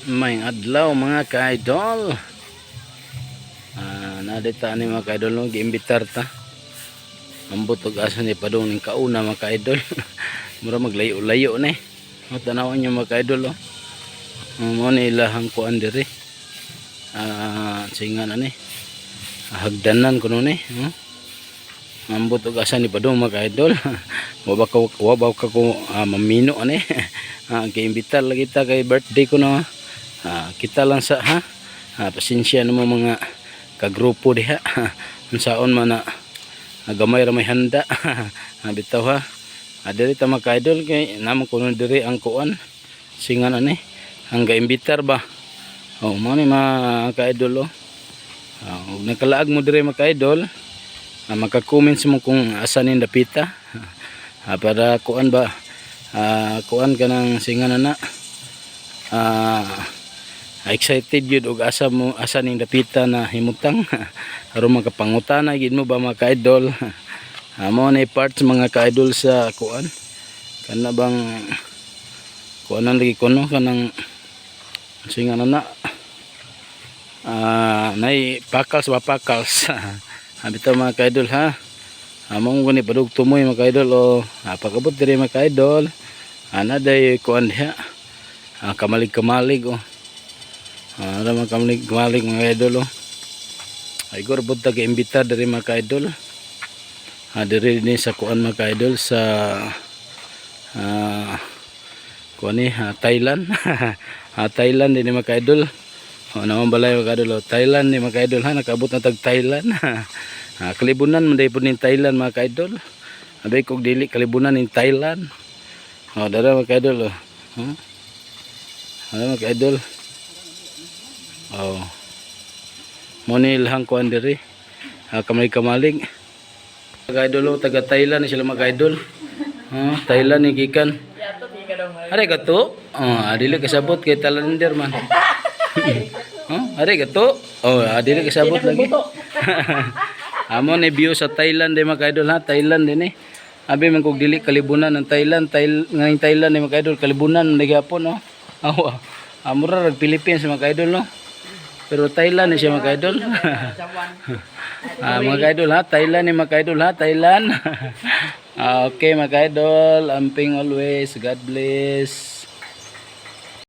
Maayong adlaw, mga ka-idol. Nadita ni, mga ka-idol, no, giimbitar ta. Ambot og asa ni padung ning kauna, mga ka-idol. Mura maglayo-layo ni. O, tanawan niyo, mga ka-idol, oh. Mo ni ilahang kuan diri. Singa na ni. Hagdanan kuno ni. Oh. Ambot og asa ni padung, mga ka-idol. Wa ba ka ko mamino ani. Giimbitar lagi ta kay birthday ko, no. Kita lang sa ha. Pasensya na mo, mga kagrupo diha. Unsaon man na, gamay ra may handa. Bitaw ha. Diri ta, mga ka-idol, kay namo kuno diri ang kuan. Singan ani. Ang gaimbitar ba. Oh, mo ni, mga ka-idol, oh. Ug nakalaag mo diri, mga ka-idol, maka-comments mo kung asa ning dapita. Para kuan ba, kuan ka ng singan na na. Excited yun og asa mo asa ning dapita na himutang aron makapangutana gid mo ba, mga ka-idol. Mo ni parts, mga ka-idol, sa kuan kana bang kuanan lagi kuno kanang singa na na nay pakals ba, pakals. Bitaw, mga ka-idol, ha. Among gani padug tumoy, mga ka-idol, o pag-abot diri, mga ka-idol, ana day kuan diha, kamalig kamalig, oh. Ara mga kamalig kamalig, mga idol, oh. Ay gor bud ta giimbita diri, mga ka-idol. Diri ni sa kuan, mga ka-idol, sa kuan ni Thailand. Thailand din mga ka-idol. Oh, naman balay, mga ka-idol. Oh. Thailand ni, mga ka-idol, ha, nakaabot na tag Thailand. Kalibunan man day pud ning Thailand, mga ka-idol. Abay kog dili kalibunan ning Thailand. Oh, dara, mga ka-idol, oh. Huh? Ano, mga ka-idol? Oh. Mo ni ilahang kuan diri. Kamay kamalig. Mga idol, oh, taga Thailand ni sila, mga idol. Oh, Thailand ni gikan. Are ka to? Oh, dili kasabot kay Thailander man. Oh, are ka to? Oh, dili kasabot lagi. Amo ni view sa Thailand di, mga idol, ha, Thailand din eh. Abi man kog dili kalibunan ng Thailand, ngayong Thailand ni, mga idol, kalibunan man gyapon, no. Aw, amura rag Philippines, mga idol, no. Pero Thailand ni siya, mga idol. Mga idol, ha, Thailand ni, mga idol, ha, Thailand. Okay, mga idol, amping always, God bless.